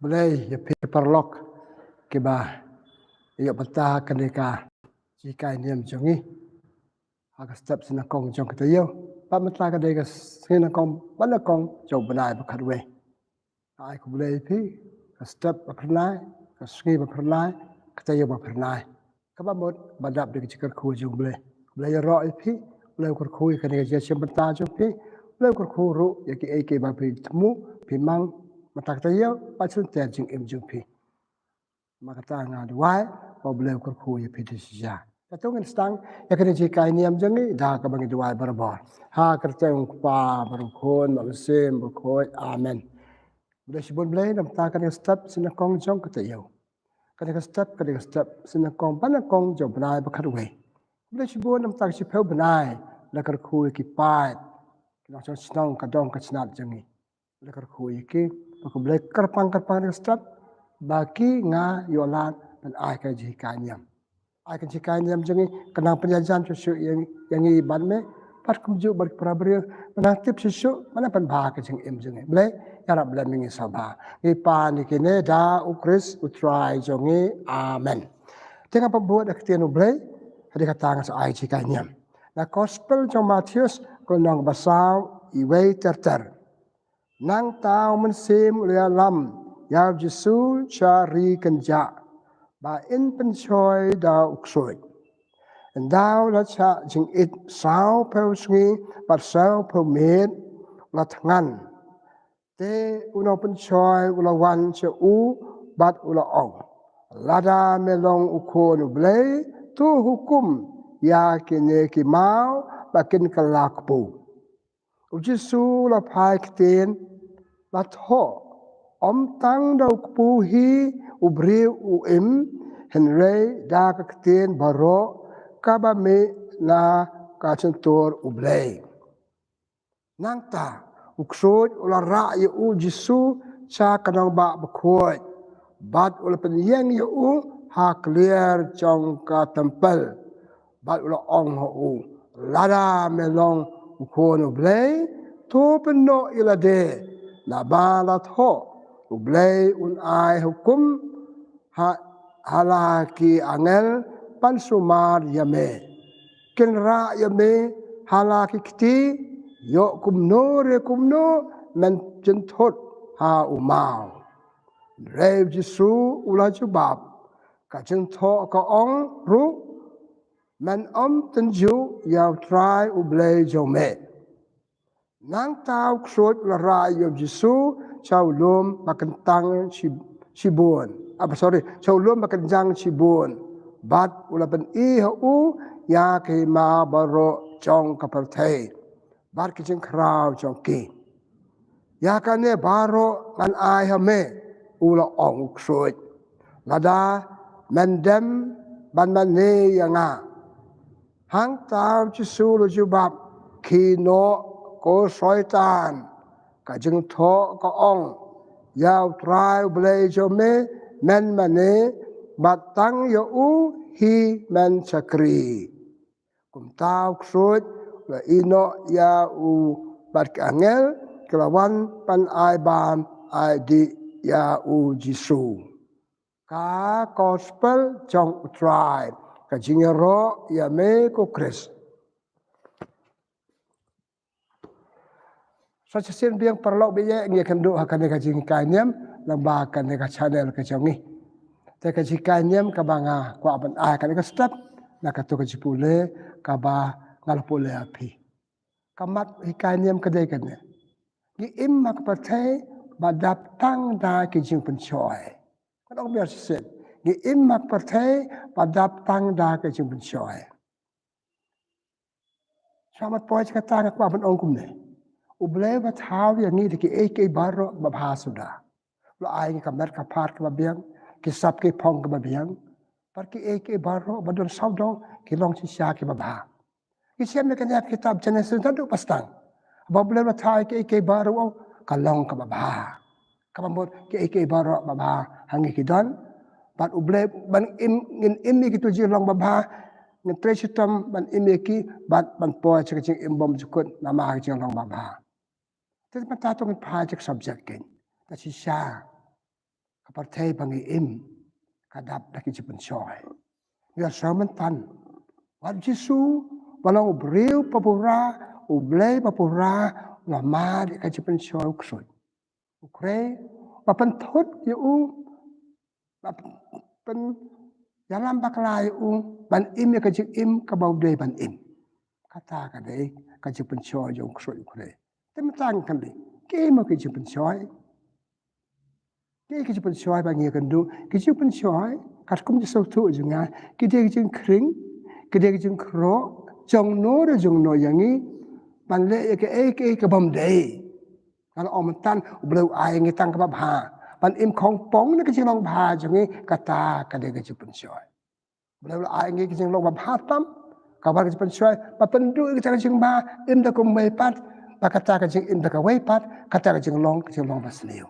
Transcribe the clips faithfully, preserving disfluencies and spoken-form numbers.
Blei ïa phi paralok kiba ïoh bynta ha kane ka jinghikai niam jong ngi ha ka step shi nyngkong jong ka taïew. Bad mynta ka dei ka sngi nyngkong banyngkong jong u bnai ba khatwei. Ai khublei ïa phi ka step ba phyrnai, ka sngi ba phyrnai, ka taïew ba phyrnai. Kaba mut ba dap da ka jingkyrkhu jong u Blei. U Blei ïaroh ïa phi, u Blei u kyrkhu ïa kane ka jingshim bynta jong phi, u Blei u kyrkhu ruh ïa kiei kiei ba phi thmu, phi mang mynta ka taïew bad shynter jingim jong phi. Namar kata nga duwai ba u Blei u kyrkhu ïa phi da shisha. Te to ngin sdang ïa kane ka jinghikai niam jong ngi da kaba ngi duwai barabor. Ha ka kyrteng u Kpa bad u Khun bad u Mynsiem Bakhuid. Amen. Khublei shibun Blei namar kane ka step shi nyngkong jong ka taïew. Kane ka step, kane ka step shi nyngkong banyngkong jong u bnai ba khatwei. Khublei shibun namar ka shiphew bnai la kyrkhu ïa ki paid, ki nongshong shnong, ka dong ka tnat jong ngi. La kyrkhu ïa ki, ba khublei kyrpang kyrpang kane ka step ba ki, nga ïoh lad ban ai ka jinghikai niam. Ai ka jinghikai niam jong ngi kan nang pynïajan shuh shuh ïa ngi bad me, bad kumjuh bad ki para briew, ban nang tip shuh shuh, ban nang pynbha ka jingim jong ngi. Blei ïarap lem ïa ngi sa bha. Ngi pan ïa kine da u Khrist u Trai jong ngi. Amen. Te ngan pynbud ïa ka ktien u Blei, hadien kata ngan sa ai ka jinghikai niam. Na gospel jong u Mathaios, ka lynnong ba saw, uwei ter ter. Nangta u Mynsiem u la ïalam ïa u Jisu sha ri kynjah ba in pynshoi da u ksuid. Ynda u la shah jingit sawphew sngi bad sawphew miet, u la thngan. Te u nongpynshoi u la wan sha u bad u la ong, lada me long u Khun u Blei, to hukum ïa kine ki maw ba kin kylla kpu. U Jisu u la phai ktien, la thoh, ym tang da u kpu hi u briew u im, hynrei da ka ktien baroh kaba mih na ka shyntur u Blei. Nangta u ksuid u la rah ïa u Jisu sha ka nongbah bakhuid, bad u la pynïeng ïa u ha kliar jong ka templ. Bad u la ong ha u, lada me long u Khun u Blei, to pynnoh ïa lade, naba la thoh, u Blei un ai hukum ha, ha la ki angel ban sumar ïa me. Kin rah ïa me ha la ki kti, ïoh kumno re kumno men jynthut ha u maw. Hynrei u Jisu u la jubab, ka jingthoh ka ong ruh, men ym tynjuh ïa u Trai u Blei jong me. Nangta u ksuid u la rah ïa u Jisu sha u lum ba kynjang shi, shibun. Ah, sorry, sha u lum ba kynjang shibun. Bad u la pyni ha u ïa ka hima baroh jong ka pyrthei, bad ki jingkhraw jong ki. Ïa kane baroh ngan ai ha me, u la ong u ksuid, lada men dem ban mane ïa nga. Hangta u Jisu u la jubab, khie noh ko Soitan, ka jingthoh ka ong, ïa u Trai u Blei jong me men mane, bad tang ïa u hi men shakri. Kumta u ksuid u la ïehnoh ïa u bad ki angel ki la wan ban ai bam ai dih ïa u Jisu. Ka gospel jong u Trai. Ka jingïaroh ïa me ko Khrist. Sa shisien biang paralok baieit, ngi ïakynduh ha kane ka jinghikai niam lyngba kane ka channel ka jong ngi. Te ka jinghikai niam kaba nga kwah ban ai kane ka step, na kato ka jingpule kaba nga la pule ha phi. Ka mat hikai niam ka dei kane. Ngi im ha ka pyrthei ba dap tang da ki jingpynshoi. Ngan ong biang shisien. Ngi im ha ka pyrthei ba dap tang da ki jingpynshoi. Shuwa ban poi sha kata nga kwah ban ong kumne. U Blei u la thaw ïa ngi da kiei kiei baroh ba bha suda. U la ai ngi ka met ka phad kaba biang, ki sap ki phong kaba biang. Bad kiei kiei baroh ba don sawdong ki long shisha kiba bha. Ngi shem ïa kane ha kitab Genesis naduh ba sdang. Ba U Blei u la thaw ïa kiei kiei baroh, ka long kaba bha. Kaba mut kiei kiei baroh ba bha ha ngi ki don. Bad U Blei, ban im, ngin im ïa kito jinglong ba bha, ngin trei shitom ban im ïa ki, bad ban poi sha ka jingim bymjukut namar ka jinglong ba bha. Te mynta to ngin phai sha ka subject kein. Te shisha, Pyrthei ba ngi im ka dap da ki jingpynshoi. Ngi ïohsngew myntan, wat Jisu ba long u briew ba pura, u Blei ba pura, u la mad ïa ka jingpynshoi u ksuid u khrei, ba pynthut ïa u, ba pyn, pynïalam bakla ïa u ban im ïa ka jingim kaba u dei ban im. Kata ka dei ka jingpynshoi jong u ksuid u khrei. Te mynta ngan kylli, kiei mo ki jingpynshoi? Kiei ki jingpynshoi ba ngi ïakynduh? Ki jingpynshoi katkum ki sngewthuh jong nga, ki dei ki jingkhring, ki dei ki jingkhroh jongno re jongno ïa ngi ban leh ïa kiei kiei ki bym dei. Nga la ong myntan, u Blei u ai ngi tang kaba bha ban im khongpong na ka jinglong bha jong ngi, kata ka dei ka jingpynshoi. U Blei u la ai ngi ka jinglong ba bha tam, ka wan ka jingpynshoi ba pynduh ïa kata ka jingbha, im da kawei pat, ba kata ka jingim da kawei pat, kata ka jinglong, ka jinglong ba sniew.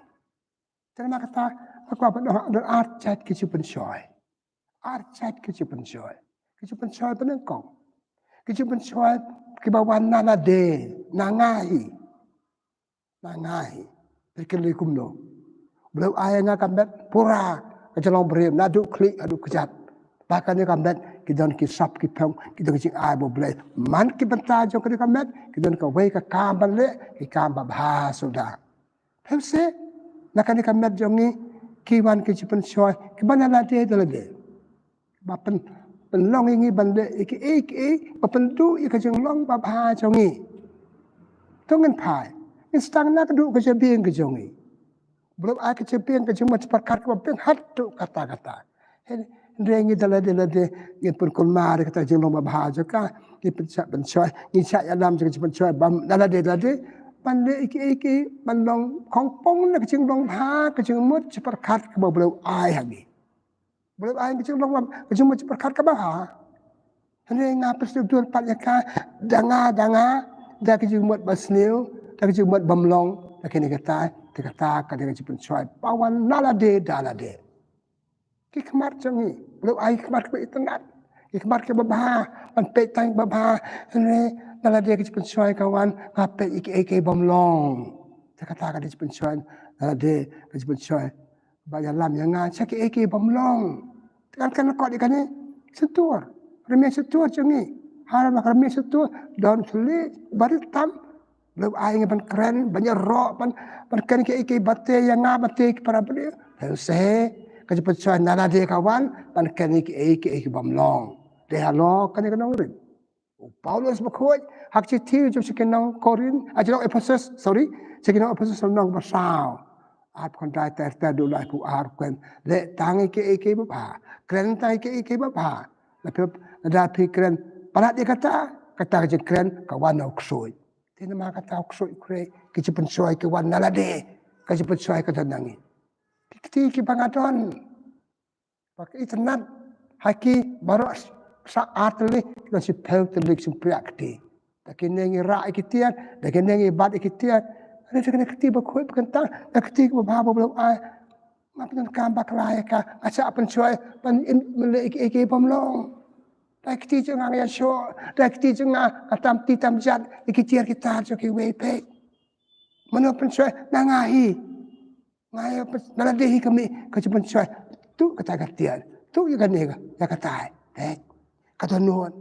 Te namar kata, nga kwah ban ong, don ar jait ki jingpynshoi. Ar jait ki jingpynshoi. Ki jingpynshoi ba nyngkong, ki jingpynshoi kiba wan na lade, na nga hi. Na nga hi. Te kylli kumno? U Blei u ai ïa nga ka met pura, ka jinglong briew, naduh khlieh haduh kjat. Ba kane ka met ki don ki sap ki phong, ki don ki jingai ba u Blei. Man ki bynta jong kane ka met ki don kawei ka kam ban leh, ki kam ba bha suda. Phi ïohi, na kane ka met jong ngi ki wan ki jingpynshoi kiba na lade da lade, ba pyn, pynlong ïa ngi ban leh ïa kiei kiei ba pynduh ïa ka jinglong ba bha jong ngi. To ngin phai, ngin sdang na ka duh ka jabieng ka jong ngi. U Blei u ai ka jabieng, ka jingmut jingpyrkhat kaba biang haduh katta katta. Hynrei ngi da lade lade ngin pynkulmar ïa kata ka jinglong ba bha jong ka, ngi pynshah pynshoi, ngi shah ïalam jong ka jingpynshoi ba na lade lade ban leh ïa kiei kiei ban long khongpong na ka jinglong bha, ka jingmut jingpyrkhat kaba u Blei u ai ha ngi. U Blei u ai ka jinglong ba, ka jingmut jingpyrkhat kaba bha. Hynrei nga pynsngewdur pat ïa ka, da nga, da nga, da ka jingmut ba sniew, da ka jingmut bym long, da kine kita, te kata ka dei ka jingpynshoi ba wan na lade da lade. Ki khmat jong ngi, u Blei u ai ki khmat kiba itynnad, ki khmat kiba bha ban peit tang ba bha. Hynrei na lade ka jingpynshoi ka wan, nga peit ïa kiei kiei bym long. Te kata ka dei jingpynshoi na lade, ka jingpynshoi ba ïalam ïa nga sha kiei kiei bym long. Te kan, kan kot ïa kane, shyntur, rmiang shyntur jong ngi. Haba ka rmiang shyntur, don thylliej, barit tam. U Blei u ai ngi ban kren, ban ïaroh, ban, ban kren kiei kiei ba tei ïa nga, ba tei ki para briew. Te u se, ka jingpynshoi na lade ka wan ban kren kiei kiei ki bym long. Te halor kane ka nongrim, u Paulus bakhuid ha ka shithi jong sha ki nong Korinth, ah, sha ki nong Ephesus, sorry, sha ki nong Ephesus lynnong ba saw, arphew khyndai, ter ter haduh laiphew ar, kren, leh tang ïa kiei kiei ba bha, kren tang ïa kiei kiei ba bha. Lada phi, lada phi kren palat ïa kata, kata ka jingkren ka wan na u ksuid. Te namar kata u ksuid u khrei, ki jingpynshoi ki wan na lade, ka jingpynshoi ka don na ngi. Ki kti kiba nga don, ba ki itynnad ha ki baroh sa ar tylli, ki don shiphew tylli ki jingpynïaid kti. Da kine ngi rah ïa ki tiar, da kine ngi bat ïa ki tiar. Hynrei da kine ki kti bakhuid ba kyntang, da ki kti kiba bha ba u Blei u ai, nga pyndonkam bakla ïa ka, nga shah pynshoi ban im, ban leh ïa kiei kiei bym long. Da ki kti jong nga nga ïashoh, da ki kti jong nga nga tam kti tam jat ïa ki tiar ki tar jong kiwei, peit. Mano pynshoi? Na nga hi. Nga ïa pyn, na lade hi ka mih ka jingpynshoi. Tuh kata ka tiar, tuh ïa kane ka, ïa kata. Peit, ka dohnud.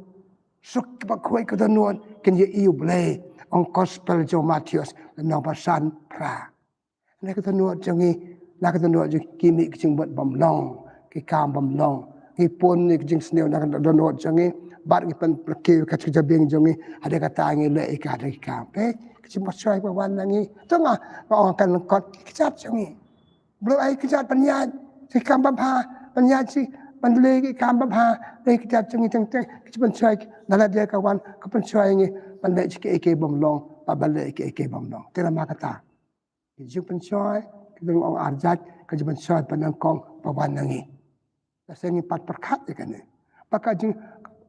Suk kiba khuid ka dohnud kin ïohi ïa u Blei. Ong gospel jong u Mathaios lynnong ba san, phra. Na ka dohnud jong ngi, na ka dohnud jong ngi ki mih ki jingmut bym long, ki kam bym long. Ngi pun ïa ki jingsniew na ka dohnud jong ngi, bad ngi pynpyrkhat ïa ka jabieng jong ngi, ha kata ngi leh ïa ka, ha ki kam. Peit, ka jingpynshoi ba wan na ngi. To nga, nga ong kan lyngkot ki kjat jong ngi. U Blei u ai ki kjat ban ïaid ki kam ba bha, ban ïaid ki, ban leh ki kam ba bha, leh ki kjat jong ngi teng teng, ka jingpynshoi na lade ka wan, ka pynshoi ngi ban leh kiei kiei bym long, ba, ban leh kiei kiei bym long. Te namar kata, ki jingpynshoi, ki jingong ar jait, ka jingpynshoi ba nyngkong ba wan na ngi. Lada ngi pat pyrkhat ïa kane, ba ka jing,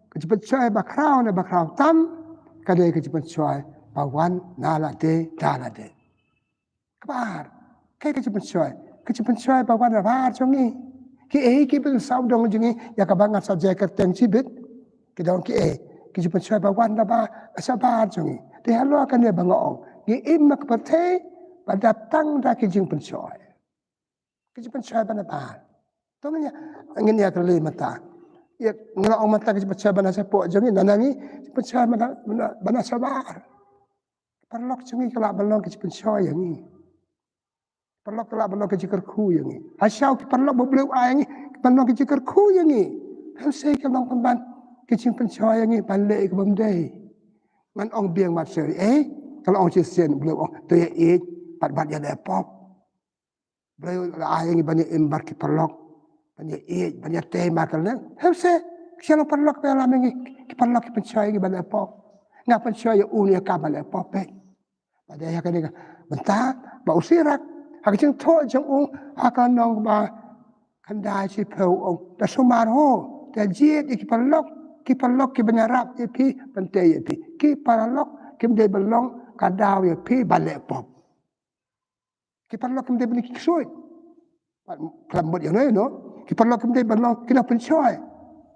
ka jingpynshoi ba khraw ne ba khraw tam, ka dei ka jingpynshoi ba wan na lade da lade. Kaba ar, kaei ka jingpynshoi? Ka jingpynshoi ba wan na bar jong ngi. Kiei kiei ba sawdong jong ngi, ïa kaba ngan sa jia kyrteng shibit, ki don kiei, ka jingpynshoi ba wan na bar, shabar jong ngi. Te halor kane ba nga ong, ngi im ha ka pyrthei ba dap tang da ki jingpynshoi. Ka jingpynshoi ba nabar. To ngin ïa, ngin ïa kylli mynta. Ïa, ngi la ong mynta ka jingpynshoi ba na shapoh jong ngi, na, na ngi, jingpynshoi ba na, ba na, ba na shabar. Paralok jong ngi ka lah ban long ka jingpynshoi ïa ngi. Paralok ka lah ban long ka jingkyrkhu ïa ngi. Hashuwa ki paralok ba U Blei u ai ïa ngi, ka ban long ka jingkyrkhu ïa ngi. Hynrei ka long pynban ka jingpynshoi ïa ngi ban leh ïa ka bym dei. Ngan ong biang mat shuh, eh, ka la ong shisien, U Blei u ong, to ïa ïeit, pat ban ïa leh pop. U Blei u la ai ïa ngi ban ïa im bad ki paralok, ban ïa ïeit, ban ïa tei markylliang. Hynrei, shisha long paralok ba ïalam ïa ngi, ki paralok ki pynshoi ïa ngi ban leh pop. Nga pynshoi ïa u ne ïa ka ban leh pop, eh. Ba dei ha kane ka bynta ba u Sirak ha ka jingthoh jong u ha ka lynnong ba khyndai shiphew u ong, to sumar ho, to jied ïa ki paralok, ki paralok kiban ïarap ïa phi, ban tei ïa phi. Ki paralok kim dei ban long ka daw ïa phi ban leh pop. Ki paralok kim dei ban ki ksuid. Khlem mut ïa no ïa no. Ki paralok kim dei ban long ki nongpynshoi.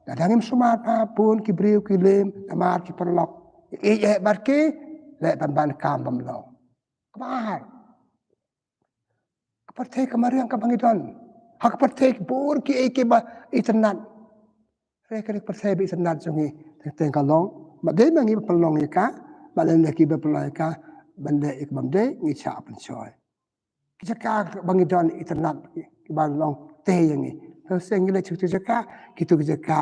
Lada ngim sumar bha bun ki briew ki lem namar ki paralok. Ïeit ïa bad ki, leh pynban kam bym long. Kaba ar, ka pyrthei ka mariang kaba ngi don. Ha ka pyrthei bun kiei kiei ba itynnad. Hynrei ka dei ka pyrthei ba itynnad jong ngi teng teng ka long. Ba dei ma ngi ba pynlong ïa ka, ba lei na ki ba pynlong ïa ka, ban leh ïa ka bym dei, ngi shah pynshoi. Ki jaka ba ngi don itynnad, kiba long tei ïa ngi. Hynrei ngi leit sha kitu ki jaka, kitu ki jaka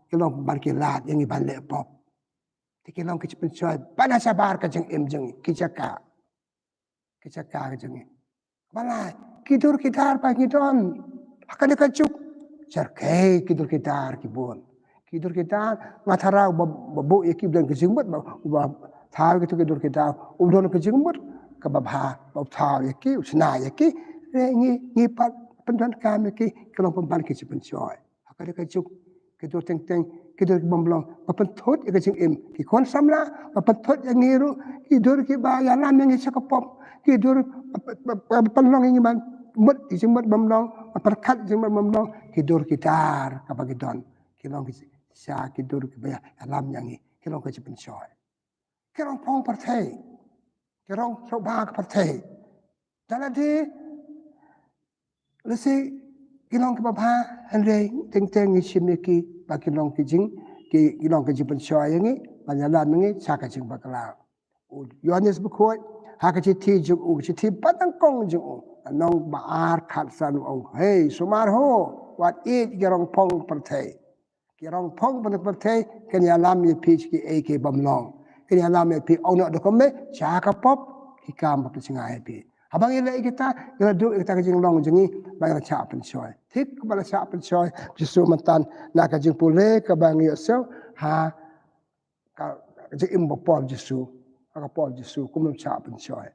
ki long ban ki lad ïa ngi ban leh pop. Te ki long ki jingpynshoi ba na shabar ka jingim jong ngi, ki jaka. Ki jaka ka jong ngi. Ba lai, ki dur ki dar ba ngi don ha kane ka juk. Syrkhei ki dur ki dar ki bun. Ki dur ki dar, nga tharai uba, uba buh ïa ki u don ka jingmut, ba, uba thaw ïa kitu ki dur ki dar u don ka jingmut kaba bha, ba u thaw ïa ki, u shna ïa ki. Hynrei ngi, ngi pat pyndonkam ïa ki, ki long pynban ki jingpynshoi. Ha kane ka juk, ki dur teng teng, ki dur ki bym long, ba pynthut ïa ka jingim, ki khun samla, ba pynthut ïa ngi ruh, ki dur kiba ïalam ïa ngi sha ka pop, ki dur ba, ba, ba, ba pynlong ïa ngi ban mut ïa ka jingmut bym long, ba pyrkhat ïa ka jingmut bym long, ki dur ki dar kaba ngi don, ki long ki sha ki dur kiba ïalam ïa ngi, ki long ka jingpynshoi. Ki rong phong pyrthei. Ki rong sngewbha ka pyrthei. Da lade, lehse ki long kiba bha, hynrei teng teng ngi shim ïa ki ba ki long ki jing, ki, ki long ki jingpynshoi ïa ngi, ban ïalam ïa ngi sha ka jingbakla. U Ïoannis Bakhuid ha ka shithi jong u, ka shithi ba nyngkong jong u, lynnong ba ar, khatsan, u ong, hei, sumar ho, wat ïeit ki rong phong pyrthei. Ki rong phong pyrthei kin ïalam ïa phi sha kiei kiei bym long. Kin ïalam ïa phi, ong noh da kumne, sha ka pop, ki kam ba pynshngaiñ ïa phi. Haba ngi leh ïa kita, ngi la duh ïa kita ki jinglong jong ngi ba ngi la shah pynshoi. Thik ba la shah pynshoi Jisu mynta na ka jingpule kaba ngi ïohsngew ha ka jingim ba por Jisu, ha ka por Jisu, kumno shah pynshoi.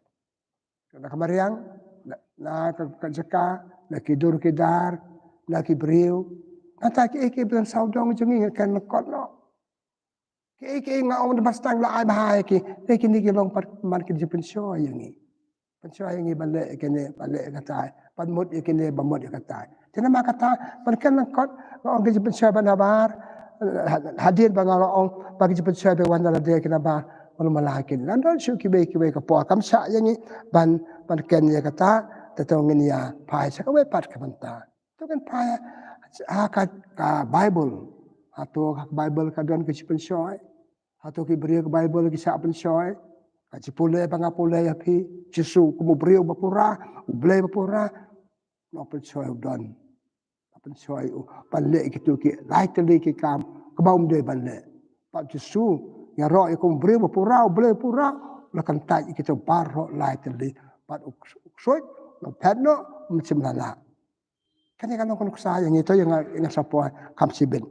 Na ka mariang, na, na ka, ka jaka, na ki dur ki dar, na ki briew. Nangta kiei kiei ba don sawdong jong ngi, ngi khlem lyngkot noh. Kiei kiei nga ong da ba sdang la ai bha ïa ki, te kine ki long pat man ki jingpynshoi ïa ngi. Pynshoi ïa ngi ban leh ïa kine, ban leh ïa katai, ban mut ïa kine, ban mut ïa katai. Te namar kata, ban khlem lyngkot, nga ong ki jingpynshoi ba nabar, ha-, hadien ba nga la ong ba ki jingpynshoi ba wan da lade ki nabar, wan ma la kine. Nang don shuh kiwei kiwei ka por kam shah ïa ngi ban, ban khlem ïa kata, te to ngin ïa phai sha kawei pat ka bynta. To ngin phai ha ka, ka Baibl. Hato ha ka Baibl ka don ka jingpynshoi? Hato ki briew ka Baibl ki shah pynshoi? Ka jingpule ba nga pule ïa phi, Jisu kum u briew ba pura, u Blei ba pura, u nongpynshoi u don. Pynshoi u ban leh ïa kitu ki lai tylli ki kam kaba um dei ban leh. Bad Jisu ïaroh ïa u kum u briew ba pura, u Blei ba pura, u la kyntait ïa kitu baroh lai tylli. Bad u ksuid, u phet noh, um shym la lah. Kane ka long ka nuksa ïa ngi, to ïa nga, ïa nga sa poi kam shibit.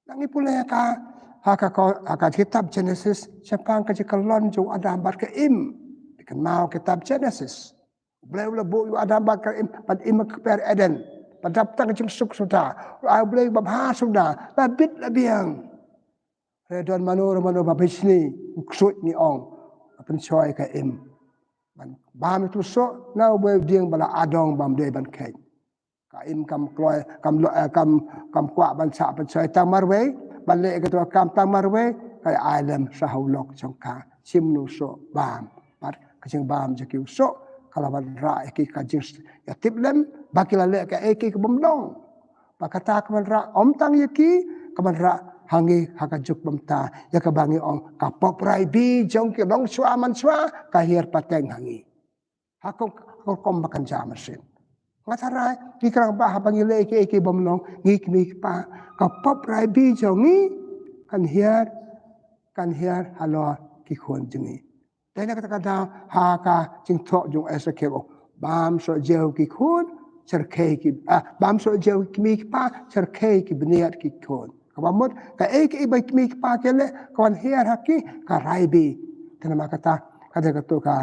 Ngi pule ha ka, ha ka, ha ka kitab Genesis, shaphang ka jingkyllon jong u Adam bad ka Im. Kynmaw kitab Genesis. U Blei u la buh ïa u Adam bad ka Im, ban im ha ka kper Eden. Ban dap tang ka jingsuk suda. U Blei ba bha suda, la bit la biang. Hynrei don mano re mano ba bishni, u ksuid ngi ong. Ba pynshoi ka Im. Ban bam ïa utu u soh, na uwei u dieng ba la adong bym dei ban kheit. Ka Im kam kloi, kam lo, eh, kam, kam kwah ban shah pynshoi tang marwei, ban leh katu ka kam tang marwei, ka ai lem sha u lok jong ka, shim u soh bam, bad ka jingbam jong ki u soh, Ka la wanrah ïa ki ka jingïatiplem ba ki la leh kaei kaei ka bym long. Ba kata ka wanrah ym tang ïa ki, ka wanrah ha ngi ha ka juk bynta ïa kaba ngi ong ka pop raibi jong ki longshuwa manshuwa ka hiar pateng ha ngi. Ha ka rukom ba kan jia mynsiem. Nga tharai ngi kren ba haba ngi leh kaei kaei bym long, ngi kmie ki kpa, ka pop raibi jong ngi kan hiar, kan hiar halor ki khun jong ngi. Te na kata ka daw ha ka jingthoh jong u Esekiel, bam shuh jong ki khun, syrkhei ki, ah, bam shuh jong ki kmie ki kpa, syrkhei ki bniat ki khun. Kaba mut kaei kaei ba ki kmie ki kpa ki leh ka wan hiar ha ki ka raibi. Te namar kata, kata kato ka,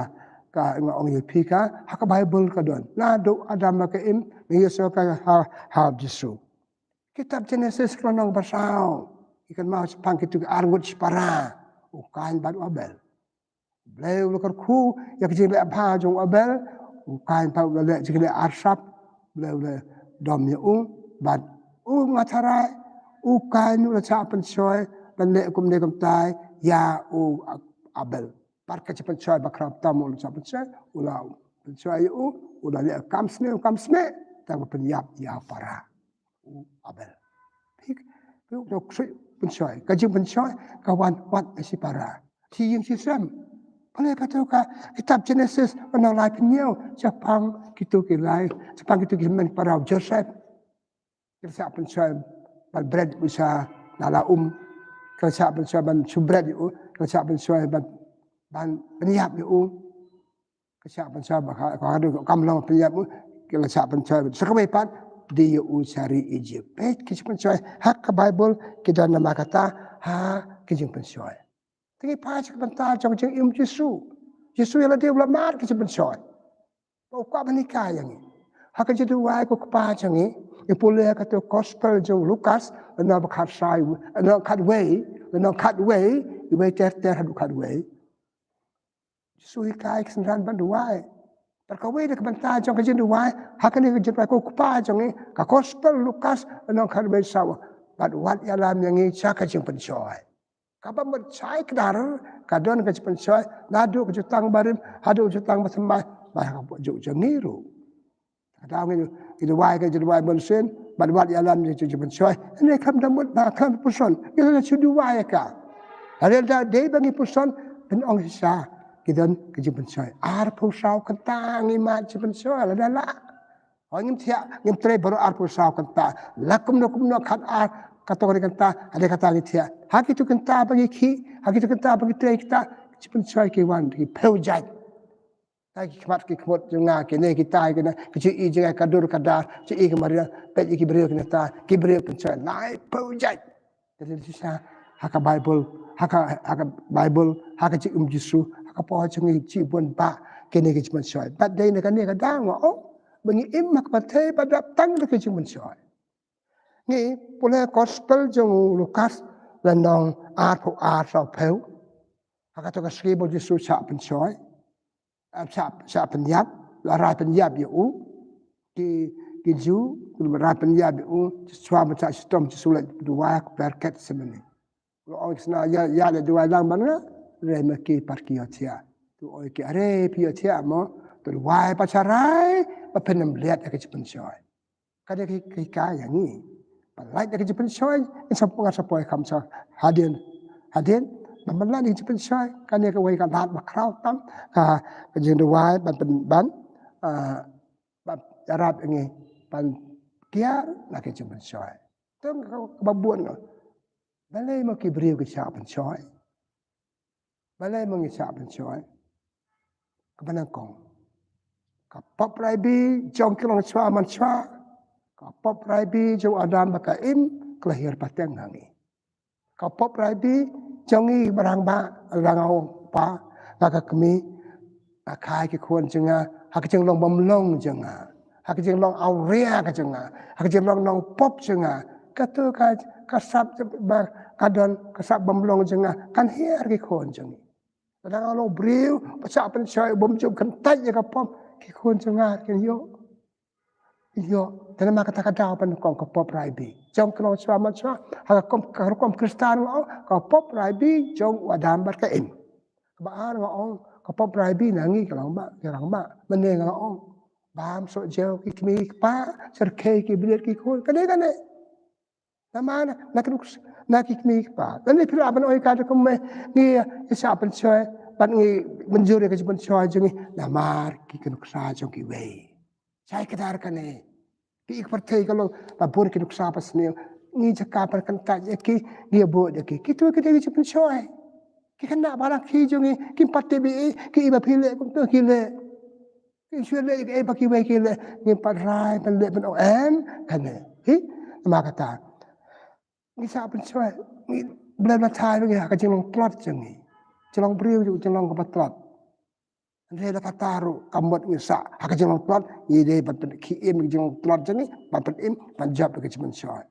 ka nga ong ïa phi ka ha ka Baibl ka don. Naduh Adam bad ka Im, ngi ïohsngew ka ha, ha Jisu. Kitab Jenesis ka lynnong ba saw, ngi kynmaw shaphang kito ki arngut shipara, u Kain bad u Abel. U Blei u la kyrkhu ïa ka jingleh bha jong u Abel, u Kain pat u la leh jingleh arsap, u Blei u la dom ïa u, bad u, nga tharai u Kain u la shah pynshoi ban leh kumne kumtai ïa u Abel. Bad ka jingpynshoi ba khraw tam u la shah pynshoi, u la pynshoi ïa u, u la leh kam sniew kam sniew, tang ba pynïap ïa u para, u Abel. Phi, phi u dok sui pynshoi, ka jingpynshoi ka wan wat shi para, shi ïing shi sem. Pale kato ka kitab Jenesis lynnong laiphew hynñiew, shaphang kito ki lai, shaphang kito ki hynmen para u Joseph. Ki la shah pynshoi ban bret u sha na la um. Ki la shah pynshoi ban shu bret ïa u, ki la shah pynshoi ban, ban pynïap ïa u. Ki la shah pynshoi ba ka, ka, ka kam long pynïap u, ki la shah pynshoi. Sa kawei pat, die ïa u sha ri Egypt. Peit ki jingpynshoi ha ka Baibl ki don namar kata ha ki jingpynshoi. Te ngi phai sha ka bynta jong ka jingim Jisu. Jisu ïa lade u la mad ka jingpynshoi. Ba u kwah ban hikai ïa ngi. Ha ka jingduwai ko Kpa jong ngi, ngi pule ha kato gospel jong u Lukas, lynnong ba khatsaw, lynnong khatwei, lynnong khatwei, iwei ter ter haduh khatwei. Jisu hikai ki synran ban duwai. Bad kawei na ka bynta jong ka jingduwai, ha kane ka jingduwai ko Kpa jong ngi, ka gospel Lukas, lynnong khatwei saw. Bad wat ïalam ïa ngi sha ka jingpynshoi. Kaba mut shai kdar ka don ka jingpynshoi, naduh ka jutang barim haduh ka jutang bathymmai, bad ha ka juk jong ngi ruh. Ka daw ngi, ngi duwai ka jingduwai mynsiem, bad wat ïalam ïa ka jingpynshoi. Hynrei khlem da mut ba khlem pyrshon, ngi la shu duwai ïa ka. Hynrei lada dei ba ngi pyrshon, phin ong shisha, ki don ka jingpynshoi. Arphew saw kynta ngi mad jingpynshoi, lada lah. Hooid ngim thiah, ngim trei baroh arphew saw kynta. La kumno kumno khatar, katto katne kynta, hadien kata ngi thiah. Ha kito kynta ba ngi khih, ha kito kynta ba ngi trei kita, ki jingpynshoi ki wan, ki phew jait. Ha ki khmat ki khmut jong nga, kine kita, kine, ki jingïohi jong nga ka dur ka dar, jingïohi ka mariang, peit ïa ki briew kine ta, ki briew pynshoi, laiphew jait. Te shisha, ha ka Baibl, ha ka, ha ka Baibl, ha ka jingim Jisu, ha ka por jong ngi shibun bah kine ki jingpynshoi. Bad dei na kane ka daw nga ong, ba ngi im ha ka pyrthei ba dap tang da ki jingpynshoi. Ngi pule gospel jong u Lukas lynnong arphew ar, saw phew. Ha kato ka sngi ba u Jisu shah pynshoi. Ah, shah, shah pynïap, la rai pynïap ïa u. Ki, ki Jiw, ki la rai pynïap ïa u, shuwa ba shah shitom Jisu leit duwai ha kper Gethsemane. U la ong shisha ïa, ïa leit duwai lang bad nga, hynrei ma ki pat ki ïohthiah. To ong ïa ki, are phi ïohthiah mo, to duwai pat sharai, ba phin ym leit ha ka jingpynshoi. Ka dei ka, ka hikai ïa ngi. Ba lait da ka jingpynshoi, ngin sa poi, ngin sa poi kham sha hadien. Hadien, ba man lait da ka jingpynshoi, kane kawei ka lad ba khraw tam, ka, ka jingduwai, ban pyn, ban, ah, ban ïarap ïa ngi, ban kiar na ka jingpynshoi. Te ka, kaba bun nga. Balei mo ki briew ki shah pynshoi? Balei mo ngi shah pynshoi? Kaba nyngkong, ka pop raibi jong ki longshuwa manshuwa, ka pop raibi jong u Adam bad ka Im, ka la hiar pateng ha ngi. Ka pop raibi jong ngi ba rangbah, rangbah, pa, nga ka kmie, nga kha ïa ki khun jong nga ha ka jinglong bym long jong nga, ha ka jinglong awria ka jong nga, ha ka jinglong nongpop jong nga. Kato ka, ka sap ba ka don, ka sap bym long jong nga kan hiar ki khun jong ngi. Lada nga long briew ba shah pynshoi, bym ju kyntait ïa ka pop, ki khun jong nga kin ïoh. Ïoh, te namar kata ka daw ba nyngkong ka pop raibi jong ki longshuwa manshuwa, ha ka rukom, ka rukom Khristan nga ong, ka pop raibi jong u Adam bad ka Im. Kaba ar nga ong, Ka pop rai bi na ngi ka long ba, ka long ba. Mynne nga ong. Bam soh jew ki kmie ki kpa, syrkhei ki bliat ki khun. Kane kane. Namar na, na ki nuksa, na ki kmie ki kpa. Lane phi lah ban ong ïa ka da kumne, ngi ïa shah pynshoi, bad ngi mynjur ïa ka jingpynshoi jong ngi. Namar ki, ki nuksa jong kiwei. Shai kdar kane. Ki, ki pyrthei ka long ba bun ki nuksa basniew. Ngi jaka ban kyntait ïa ki, ngi ïa bud ïa ki. Kito ki dei ki jingpynshoi. Ki khynnah balang ki jong ngi, kim pat tip ei ei, ki i ba phi leh kumto ki leh. Ki shu leh ei ei ba kiwei ki leh, ngim pat rai ban leh ban ong em, kane. Hi, namar kata. Ngi shah pynshoi, ngi Blei la thait ngi ha ka jinglong tlot jong ngi. Jinglong briew jong, jinglong kaba tlot. Hynrei la kata ruh, ka mut ngi shah, ha ka jinglong tlot, ngi dei ban pynkhie im ka jinglong tlot jong ngi, ban pynim, ban jop ka jingpynshoi.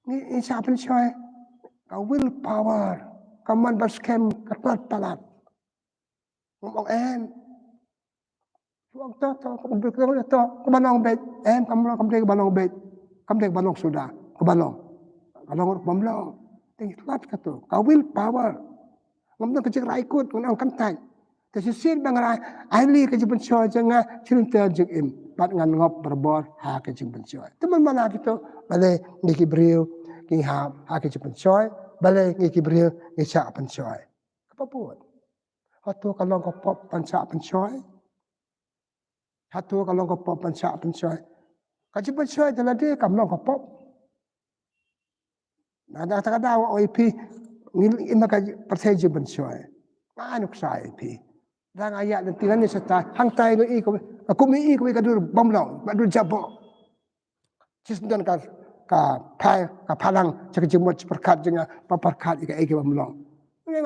Ngi, ngi shah pynshoi, ka will power, ka mon ban skhem, ka tlot palat. Ngam ong em. Shu ong to, to, to, to, to, to, kaba long beit. Em, kam long, kam dei kaba long beit. Kam dei kaba long suda, kaba long. Ka long ruh bym long. Te ngi tlot kato. Ka will power. Ngam don ka jingrai kut, ngam don kyntait. Te shisien ba nga rai, ai leh ka jingpynshoi jong nga, shisien te jingim. Bad ngan ngop barabor ha ka jingpynshoi. Te man mala kito, balei ngi ki briew, ngi hap ha ka jingpynshoi, balei ngi ki briew, ngi shah pynshoi. Kaba bud. Hato ka long ka pop ban shah pynshoi? Hato ka long ka pop ban shah pynshoi? Ka jingpynshoi da lade kam long ka pop. Na, na kata ka daw oi phi, ngi im ha ka pyrthei jingpynshoi. Nga nuksa ïa phi. Da nga ïaid lynti lane shata, hangtai nga i ka, ka kum i ka, ka dur bym long, ka dur jaboh. Shisien don ka, ka phai, ka phalang, sha ka jingmut, sha pyrkhat jong nga, ba pyrkhat ïa kaei kaei bym long. Nga,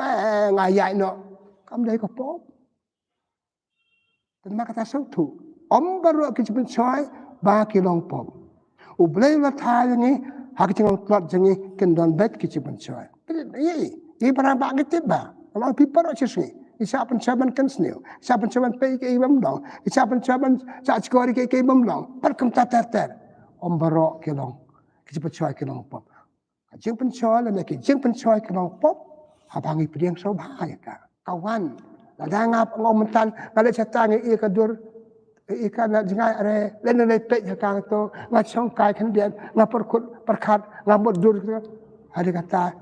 nga ïaid noh, kam dei ka pop. Te namar kata sngewthuh, ym baroh ki jingpynshoi ba ki long pop. U Blei u la thait ïa ngi, ha ka jinglong tlot jong ngi, kin don beit ki jingpynshoi. Ïa, ïa, ïa, para ba ngi tip ba. Ym ong phi baroh shi sngi. Ngi shah pynshoi ban kynsniew. Ngi shah pynshoi ban peit ïa kaei bym long. Ngi shah pynshoi ban shah shkor ïa kaei kaei bym long. Pat kumta ter ter. Ym baroh ki long. Ki jingpynshoi ki long pop. Ka jingpynshoi lane ki jingpynshoi ki long pop. Haba ngi pdiang sngewbha ïa ka. Ka wan. Lada nga ong mynta nga leit shata ngi i ka dur. I ka na jngai are, lane leit peit ha ka to, nga shong kai khyndiat, nga pyrkhat, pyrkhat, nga mutdur. Hynrei kata,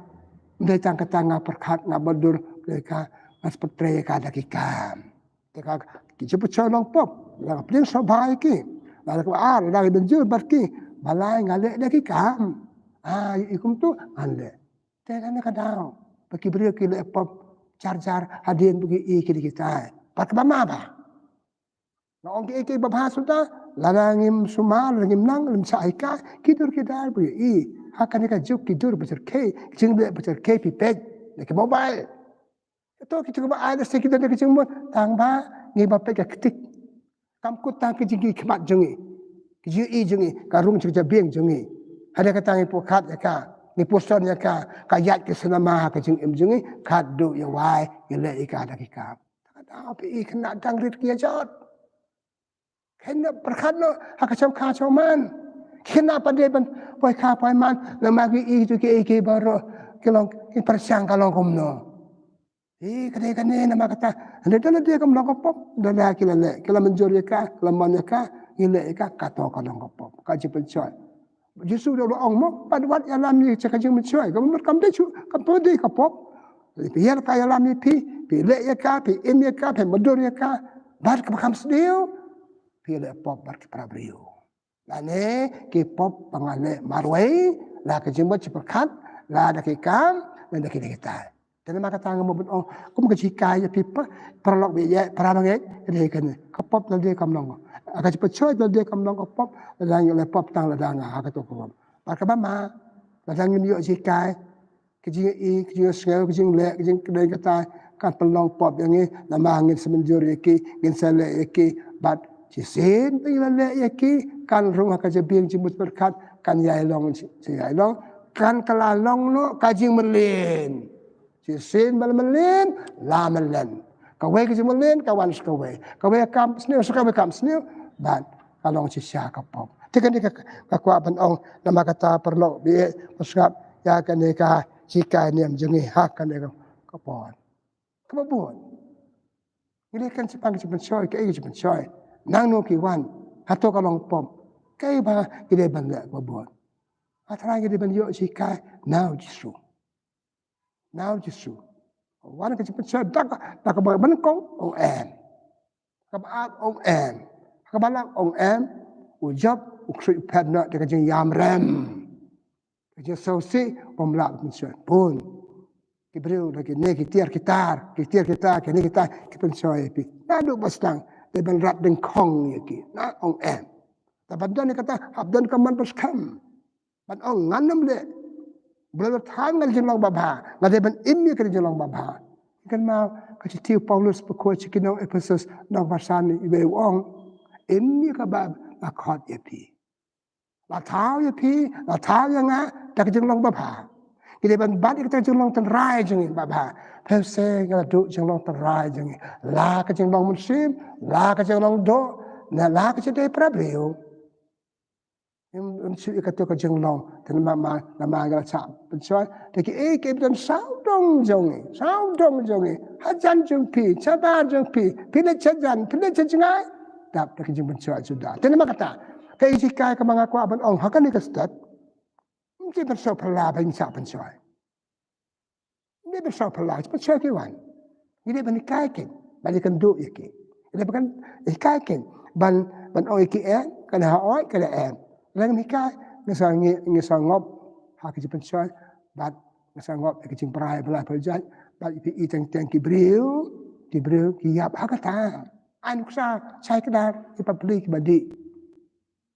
ym dei tang kata nga pyrkhat, nga mutdur, ka, nga sngewtrei ka da ki kam. Te ka, ki jingpynshoi long pop, la ka pdiang sngewbha ïa ki. La ka ar, la ka mynjur bad ki, balei nga leh da ki kam. Ah, i kumto, ngan leh. Te kane ka daw, ba ki briew ki leh pop, jar jar, hadien ba ki i ki da kitai. Pat kaba ma ba. Nga ong kiei kiei ba bha suda, lada ngim sumar, lada ngim nang, ngim shah hikai, ki dur ki dar ba ïohi. Ha kane ka juk ki dur ba shyrkhei, ki jingleh ba shyrkhei phi peit, na ki mobile. Kato ki jingmut ai lehse ki dur na ki jingmut, tang ba ngi ba peit ka ktik. Kam kut tang ki jingkhmat jong ngi. Ki jingïohi jong ngi, ka rung jingjabieng jong ngi. Hynrei kata ngi pyrkhat ïa ka, ngi pyrshon ïa ka, ka ïaid ki cinema ha ka jingim jong ngi, khatduh ïa wai, ngi leh ïa ka da ki kam. Ka daw phi i khynnah dang rit ki ïa jot. Khynnah pyrkhat noh ha ka shongkha shongman. Khynnah pat dei ban poi kha poi man, namar ki i tu ki i ki baroh ki long ki pyrshang ka long kumno. Ïa kane kane namar kata hynrei da lade kam long ka pop, da la ki la leh, ki la mynjur ïa ka, ki la mon ïa ka, ngi leh ïa ka, kato ka long ka pop. Ka jingpynshoi. Jisu u la ong mo, pat wat ïalam ïa ka jingpynshoi, ka mut kam dei shu, kam dei ka pop. Phi ïa ka ïalam ïa phi, phi leh ïa ka, phi im ïa ka, phi mutdur ïa ka, bad kaba kham sniew, phi leh pop bad ki para briew. Lane ki pop ba nga leh marwei, la ka jingmut jingpyrkhat, la da ki kam, la da ki dei kitai. Te namar kata nga mut ban ong, kum ka jinghikai ïa phi pa, paralok ba ïeit, para bangeit, ka dei kane. Ka pop lade kam long. Ka jingpynshoi lade kam long ka pop, lada ngi leh pop tang lada nga ha kato ka pop. Bad kaba ma, lada ngim ïoh jinghikai, ka jingïohi, ka jingsngew, ka jingleh, ka jingkdei katai, kan pynlong pop ïa ngi, namar ngin sa mynjur ïa ki, ngin sa leh ïa ki, bad shisien ba ngi la leh ïa ki, kan rung ha ka jabieng jingmut pyrkhat, kan ïai long, ïai long, kan kylla long noh ka jingmlien. Shisien ba la mlien, la mlien. Kawei ka jingmlien, ka wan sa kawei. Kawei ka kam sniew, sa kawei ka kam sniew. Bad, ka long shisha ka pop. Te kane ka, ka kwah ban ong, namar kata paralok, ba ïeit, ba sngap, ïa kane ka, jinghikai niam jong ngi, ha kane ka, ka por. Kaba bud. Ki leh kan shaphang ka jingpynshoi, kaei ka jingpynshoi. Nangno ki wan. Hato ka long pop. Kaei ba ki dei ban leh kaba bun. Nga trai ki dei ban ïoh jinghikai na u Jisu. Na u Jisu. Wan ka jingpynshoi da ka, da kaba nyngkong, ong em. Kaba ar, ong em. Kaba lai, ong em. U Job u ksuid u phet noh da ka jingïam rem. Ka jingsngewsih, bym lah pynshoi. Bun. Ki briew da kine ki tiar ki tar, ki tiar ki tar, kine ki tar, ki pynshoi ïa phi. Naduh ba sdang, dei ban rat dyngkhong ïa ki. Na, ong em. Te ban don ïa kata, hap don ka mon ba skhem. Ban ong ngan ym leh. Balei ba thaw nga la jinglong babha. Nga dei ban im ïa ka jinglong babha. Kynmaw ka shithi u Paulus ba khot sha ki nong Ephesus nong ba san, iwei u ong. Im ïa kaba la khot ïa phi. La thaw ïa phi, la thaw ïa nga, da ka jinglong babha. Ngi dei ban bat ïa ka jinglong tynrai jong ngi babha. Pynshoi nga la duh jinglong tynrai jong ngi. La ka jinglong mynsiem, la ka jinglong doh, ne la ka jingdei para briew. Ym, ym shu ïa kato ka jinglong, te namar ma, namar nga la shah pynshoi. Te kiei kiei ba don sawdong jong ngi, sawdong jong ngi. Hajan jong phi, shabar jong phi, phi leit shajan, phi leit shajngai. Dap da ka jingpynshoi suda. Te namar kata, ka jinghikai kaba nga kwah ban ong ha kane ka step. Ym dei ban sngewphylla ba ngin shah pynshoi. Ngi dei ban sngewphylla, pynshoi ki wan. Ngi dei ban hikai kein, ban ïakynduh ïa ki. Ngi dei ban hikai kein, ban, ban ong ïa ki em, kane hooid, kane em. Lada ngim hikai, ngi sa ngi, ngi sa ngop ha ka jingpynshoi, bad ngi sa ngop ha ka jingbrai ba la pynjah, bad ïa ki teng teng ki briew, ki briew ki ïap ha kata. Ai nuksa, shai kdar, ki bapli kiba dih.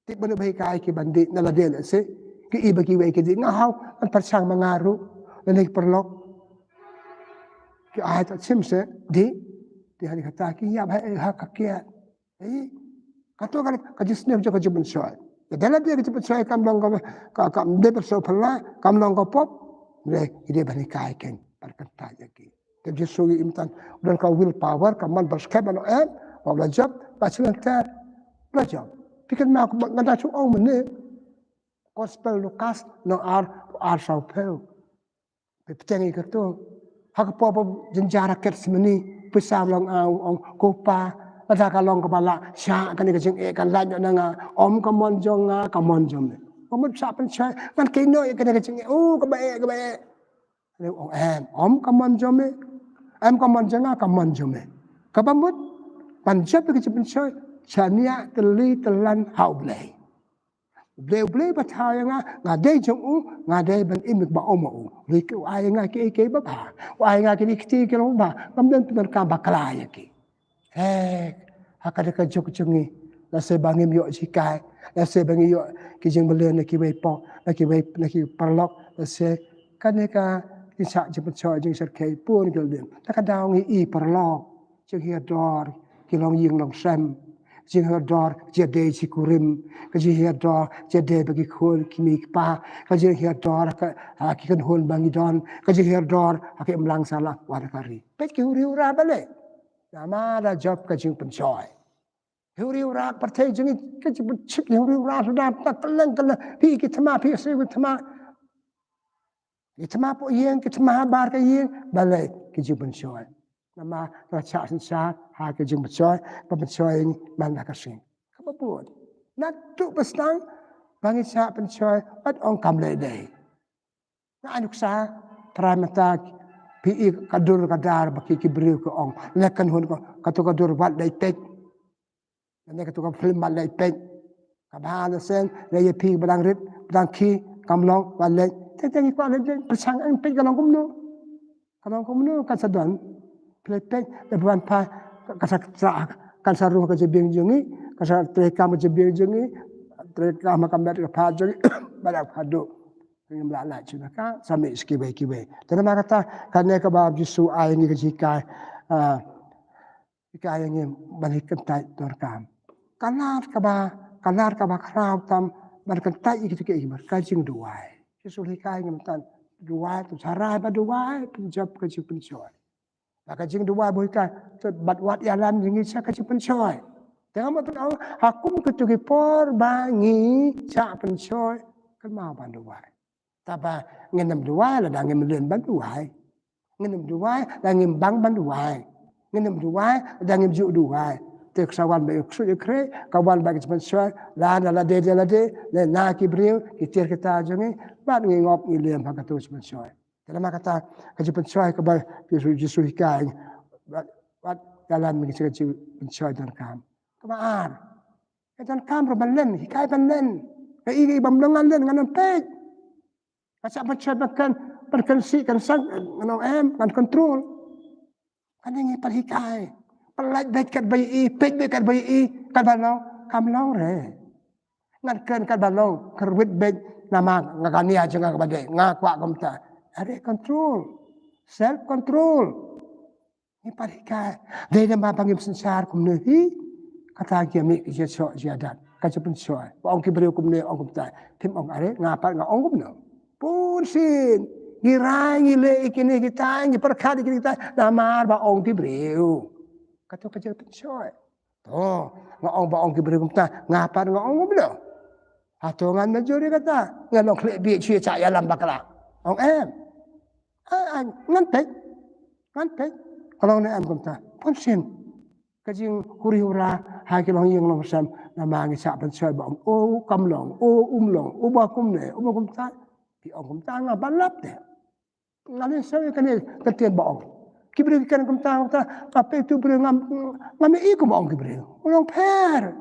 Tip ba ngi ba hikai ki ban dih na lade lehse. Ki i ba kiwei ki dih, nga haw, ban pyrshang ma nga ruh. Lane ki paralok. Ki ai ta shim se dih. Te hani kata ki ïap ha, ha ka kiad. Ei, kato ka, ka jingsniew jong ka jingpynshoi. Lada lade ka jingpynshoi kam long ka, ka, kam dei ban sngewphylla, kam long ka pop. Leh, ki dei ban hikai kein, ban kyntait ïa ki. Te Jisu ngi im tang, u don ka will power, ka mon ba skhem ban ong em, ba u la jop, ba shlynter, u la jop. Phi kynmaw ba nga da shu ong mynne. Gospel Lukas, lynnong ar, ar saw phew. Phi pyrshang ïa kato. Ha ka por ba jynjar ha Gethsemane, pisa long au, ong, ko Pa, lada ka long kaba lah, shah kane ka jingeh kan lait noh na nga, ym ka mon jong nga, ka mon jong me. Ka mon shah pynshoi, ngan kynnoh ïa kane ka jingeh, oh, kaba eh, kaba eh. Leh ong em, ym ka mon jong me. Em ka mon jong nga, ka mon jong me. Kaba mut, ban jop ïa ka jingpynshoi, shaniah tylli tyllan ha U Blei. U Blei, U Blei ba thaw ïa nga, nga dei jong u, nga dei ban im ïa kaba um ma u. U ai ïa nga kiei kiei babha. U ai ïa nga kine ki kti ki long babha. Ngam don pyndonkam bakla ïa ki. He, ha kane ka juk jong ngi, lehse ba ngim ïoh jinghikai, lehse ba ngi ïoh ki jingmlien na kiwei pop, na kiwei, na ki paralok, lehse kane ka jingshah jingpynshoi jingsyrkhei bun ki la dien. Te ka daw ngi i paralok, jinghiar dor ki longïing longsem, jinghiar dor jingïadei jingkurim, ka jinghiar dor jingïadei bad ki khun ki kmie ki kpa, ka jinghiar dor ka, ha ki kynhun ba ngi don, ka jinghiar dor ha ki imlang sahlang wat ka ri. Peit ki huri hura balei. Namar la jop ka jingpynshoi. Huri hura pyrthei jong ngi ka jingpynshoi, huri hura suda ta kylleng kylleng. Phi ki thma, phi siew ki thma. Ki thma poh ïing, ki thma habar ka ïing, balei ki jingpynshoi. Namar la shah synshar ha ka jingpynshoi, ka pynshoi man la ka seng. Kaba bun. Naduh ba sdang ba ngi shah pynshoi, wat ong kam leh dei. Nga ai nuksa, trai mynta phi i ka dur ka dar ba ki, ki briew ki ong. Leh kynhun ko, kato ka dur wat leh peit. Lane kato ka film wat leh peit. Kaba ha la seng, leh ïa phi ba dang rit, ba dang khie, kam long, wat leh. Te te ngi kwah leh peit, pyrshang ang peit ka long kumno. Ka long kumno, kan sa don. Phi leh peit, leh ban pha, kan sa, kan sa rung ka jabieng jong ngi, kan sa trei kam ka jabieng jong ngi, trei kam ka met ka pha jong ngi, ba dang pha duh. Ngim lah lait shuh na ka, sa mih sha kiwei kiwei. Te namar kata, kane kaba Jisu ai ngi ka jinghikai, ah, hikai ïa ngi ban hi kyntait donkam. Ka lad kaba, ka lad kaba khraw tam, ban kyntait ïa kita kiei kiba, ka jingduwai. Jisu hikai ngi mynta duwai, to sharai ba duwai, pynjop ka jingpynshoi. Ba ka jingduwai ba hikai, to bad wat ïalam ïa ngi sha ka jingpynshoi. Te nga mut pynong, ha kum kito ki por ba ngi shah pynshoi, kynmaw ban duwai. Taba ngin ym duwai lada ngim leh ban duwai. Ngin ym duwai lada ngim bang ban duwai. Ngin ym duwai, da ngim ju duwai. Te ka sa wan ba ïa u ksuid ïa u khrei, ka wan ba ka jingpynshoi, la na lade de lade, lane na ki briew, ki tiar ki tar jong ngi, bad ngi ngop ngi lem ha kato ka jingpynshoi. Te namar kata ka jingpynshoi kaba Jisu, Jisu hikai, wat, wat ïalam ngi ka jingpynshoi donkam. Kaba ar. Ka donkam ruh ban len, hikai ban len. Ka i ka i bym long ngan len, ngan ym peit. Ka shah ban shah ban kan, ban kan sih kan sang, ngan ym em, ngan control. Kane ngi pat hikai. Pyllait beit katba i, peit beit katba i, katba long, kam long re. Ngan kren katba long, kyrwit beit namar nga ka nia jong nga kaba dei, nga kwah kumta. Are control. Self control. Ngi pat hikai. Dei namar ba ngim synshar kumne hi. Kata ki mih ki jingshah jingdat. Ka jingpynshoi. Ba ong ki briew kumne ong kumta. Phim ong are nga pat nga ong kumno. Bunsien. Ngi rai ngi leh ïa kine kita, ngi pyrkhat ïa kine kita. Namar ba ong ki briew. Kato ka jingpynshoi. To, nga ong ba ong ki briew kumta, nga pat nga ong kumno. Hato ngan mynjur ïa kata, ngan long khleh bieit shuh ïa shah ïalam bakla. Ong em. Ai, ai, ngan peit. Ngan peit. Ka long ne em kumta. Bunsien. Ka jinghuri hura, ha ki longïing longsem, namar ngi shah pynshoi ba ong, o, kam long, o, um long, o, ba kumne, o, ba kumta. Ki ong kumta, nga ban lap te. Nga leh shuh ïa kane ka ktien ba ong. Ki briew ki kren kumta, kumta, nga peit tu briew ngam, ngam ïohi kumba ong ki briew. U long pher.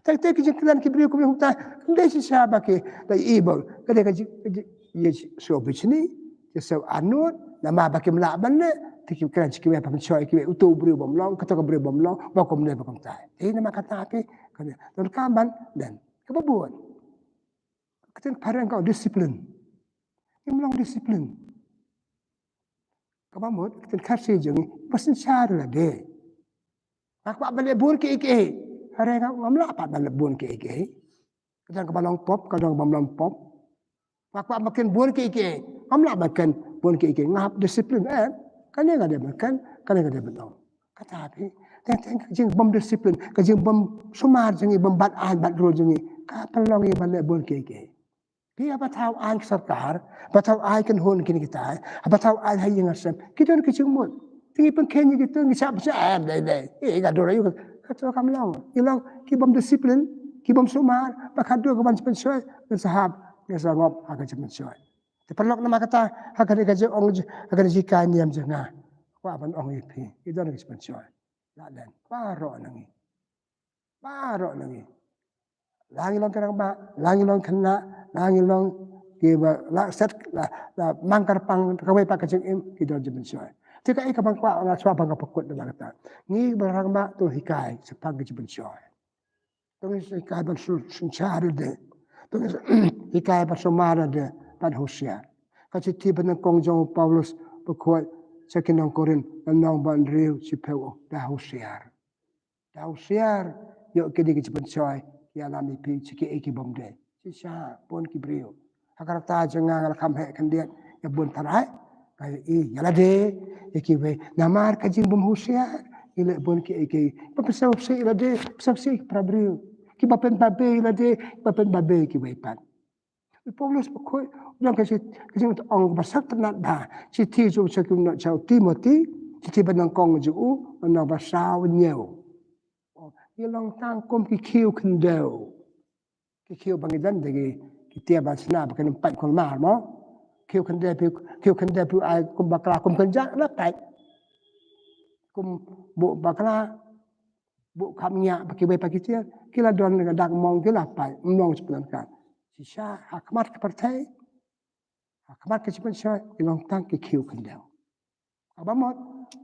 Te te ki jingkren ki briew kumta, kumta, kumta shisha ba ki, ba i ba. Ka dei ka jing, ka jing, ïa shuh bishni, ïa shuh anut, namar ba kim lah ban leh, te ki kren sha kiwei pynshoi kiwei uto u briew bym long, kato ka briew bym long, ba kumne ba kumta. Te namar kata phi, kane, donkam ban len. Kaba bud. Ka ktien phareng ka ong discipline. Ngim long discipline. Kaba mut, ka ktien Khasi jong ngi, ba synshar lade. Nga kwah ban leh bun kiei kiei. Hynrei nga, ngam lah pat ban leh bun kiei kiei. Ka don kaba long pop, ka don kaba ym long pop. Nga kwah ban kren bun kiei kiei. Ngam lah ban kren bun kiei kiei. Nga hap discipline, eh. Kane nga dei ban kren, kane nga dei ban ong. Kata phi, teng teng ka jingbym discipline, ka jingbym sumar jong ngi, bym bat aiñ bat rule jong ngi. Ka pynlong ïa ban leh bun kiei kiei. Phi haba thaw aiñ ka sorkar, haba thaw aiñ kynhun kine kita, haba thaw aiñ ha ïing ha sem, ki don ki jingmut. Te ngi pynkheiñ ïa kito, ngi shah pynshoi, em, dei, dei. Eh, ka dur aïu, kato kam long. Ki long, ki bym discipline, ki bym sumar, ba ka dur ka ban jingpynshoi, ngan sa hap, ngan sa ngop ha ka jingpynshoi. Te paralok namar kata, ha kane ka jingong, ha kane ka jinghikai niam jong nga. Kwah ban ong ïa phi, ki don ki jingpynshoi. La len, baroh na ngi. Baroh na ngi. La ngi long ki rangbah, la ngi long khynnah, la ngi long kiba la set, la, la mang kyrpang, kawei pat ka jingim, ki don jingpynshoi. Te kaei kaba nga kwah, nga shu ban nga pynkut namar kata. Ngi ba rangbah to hikai, shaphang ka jingpynshoi. To ngi hikai ban shu, synshar lade. To ngi hikai ban sumar lade, ban husiar. Ka shithi banyngkong jong u Paulus bakhuid sha ki nong Korinth, lynnong ba hynriew shiphew, da husiar. Da husiar, ïoh kine ki jingpynshoi, ki ïalam ïa phi, sha kiei ki bym dei. Shisha, bun ki briew. Ha ka rta jong nga nga la kham heh khyndiat, ïa bun tharai. Nga ïohi, ïa lade, ïa kiwei. Namar ka jingbym husiar, ïa lade bun kiei kiei. Ba pynshoi ïa lade, pynshoi ïa ki para briew. Kiba pynbabe ïa lade, kiba pynbabe ïa kiwei pat. U Paulus bakhuid, u long ka shi-, ka jingong ba sngewtynnat bha. Shithi jong u sha ki nong, sha u Timothy, shithi banyngkong jong u, lynnong ba saw hynñiew. Ngi long tang kum ki khiew khyndew. Ki khiew ba ngi don da ki, ki tiar ba sna ba kin pait kulmar mo. Khiew khyndew phi, khiew khyndew phi ai kum bakla kum kynjah la pait. Kum buh bakla, buh khapngiah ba kiwei pat ki tiar, ki la don ka dak mong ki la pait, mong sha pyndonkam. Shisha, ha khmat ka pyrthei, ha khmat ka jingpynshoi, ki long tang ki khiew khyndew. Kaba mut,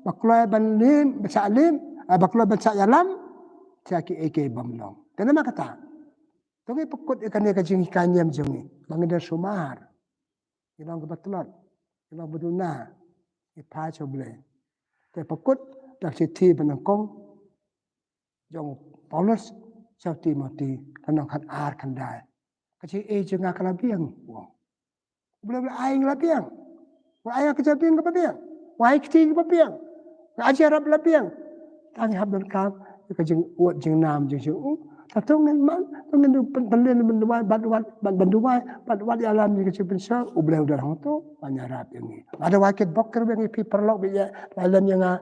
ba kloi ban lim, ba shah lim, ah, ba kloi ban shah ïalam, sha kiei kiei bym long. Te namar kata, to ngi pynkut ïa kane ka jinghikai niam jong ngi, ba ngin da sumar. Ngi long kiba tlot, ngi long ba duna, ngi phai sha U Blei. Te pynkut, da ka shithi banyngkong jong u Paulus sha u Timothy, lynnong khatar khatar. Ka jingaiei jong nga ka la biang, u ong. U Blei u la ai nga la biang. U la ai nga ka jabieng kaba biang. U la ai kti kaba biang. Nga ai jingïarap la biang. Tang ngi hap donkam ïa ka jingud jingnam jong u. Te to ngin man, to ngin pyn-, pynlong ban duwai, ban duwai, ban, ban duwai, ban duwai ïalam ïa ka jingpynshoi, U Blei u don hangto, ban ïarap ïa ngi. Lada wai kit bok kyrweng ïa phi paralok ba ïa, la lem ïa nga,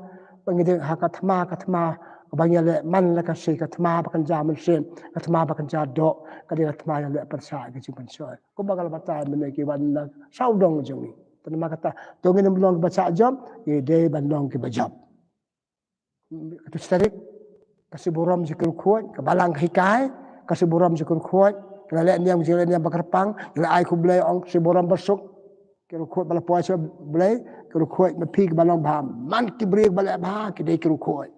Ngi dei ha ka thma, ka thma ba ngi ïaleh man la ka shi, ka thma ba kynja mynsiem, ka thma ba kynja doh, ka dei ka thma ïaleh pyrshah ïa ka jingpynshoi. Kumba ka la batai mynne ki wan na sawdong jong ngi. Te namar kata to ngin ym long kiba shah jop, ngi dei ban long kiba jop. Katto shi tarik, ka shi burom jong ki riewkhuid, ka balang ka hikai, ka shi burom jong ki riewkhuid, ki la leh niam, ki la leh niam ba kyrpang, ki la ai khublei, ong shi burom basuk. Ki riewkhuid ba la poi sha U Blei, ki riewkhuid ma phi kiba long bha, man ki briew ba leh bha, ki dei ki riewkhuid.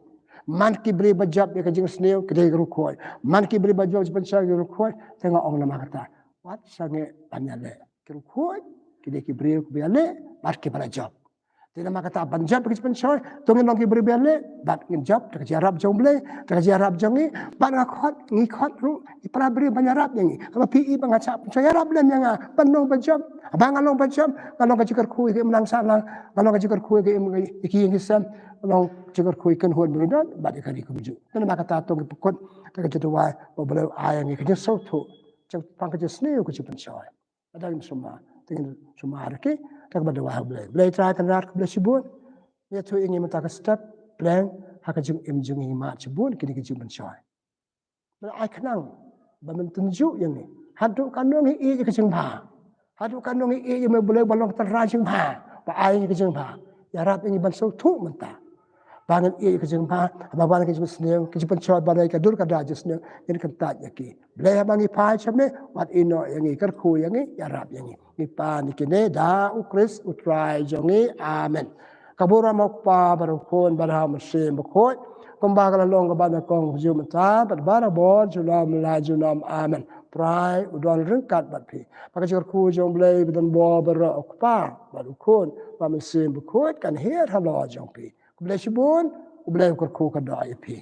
Man ki briew ba jop ïa ka jingsniew, ki dei ki riewkhuid. Man ki briew ba jop jingpynshoi, ki riewkhuid. Te nga ong namar kata, wat sangeh ban ïaleh. Ki riewkhuid ki dei ki briew kiba ïaleh bad kiba la jop. Te namar kata ban jop ïa ka jingpynshoi, to ngin long ki briew ba ïaleh bad ngin jop da ka jingïarap jong U Blei, da ka jingïarap jong ngi, bad nga khot, ngi khot ruh ki para briew ban ïarap ïa ngi. Haba phi i ba nga shah pynshoi, ïarap lem ïa nga ban long ba jop. Haba nga long ba jop, nga long ka jingkyrkhu ïa ka imlang sahlang, nga long ka jingkyrkhu ïa ka im, ïa ki ïing ki sem, nga long ka jingkyrkhu ïa ka kynhun ba ngi don bad ïa ka ri kumjuh. Te namar kata to ngi pynkut da ka jingduwai ba U Blei u ai ïa ngi ka jingsngewthuh shaphang ka jingsniew ka jingpynshoi. Lada ngin sumar, te ngin sumar ki, te kaba duwai ha U Blei. Blei Trai Kynrad, khublei shibun. Ïathuh ïa ngi mynta ka step, pdeng ha ka jingim jong ngi, mad shibun kine ki jingpynshoi. Ba la ai khnang ba men tynjuh ïa ngi. Haduh katno ngi ïeit ïa ka jingbha, haduh katno ngi ïeit ïa me Blei ba long ka tynrai jingbha, ba ai ïa ngi ka jingbha. Ïarap ïa ngi ban sngewthuh mynta ba ngin ïeit ïa ka jingbha, ba ban ka jingsniew, ka jingpynshoi ba dei ka dur ka dak jingsniew, ngin kyntait ïa ki. Blei haba ngi phai sha me, wat ïehnoh ïa ngi, kyrkhu ïa ngi, ïarap ïa ngi. Ngi pan ïa kine da U Khrist U Trai jong ngi. Amen. Ka burom U Kpa bad U Khun bad U Mynsiem Bakhuid, kumba ka la long kaba nyngkong, kumjuh mynta bad barabor, junom la junom. Amen. Trai u don ryngkat bad phi. Ba ka jingkyrkhu jong U Blei ba don bor baroh, U Kpa bad U Khun bad U Mynsiem Bakhuid, kan hiar halor jong phi. Khublei shibun, U Blei u kyrkhu kyrdoh ïa phi.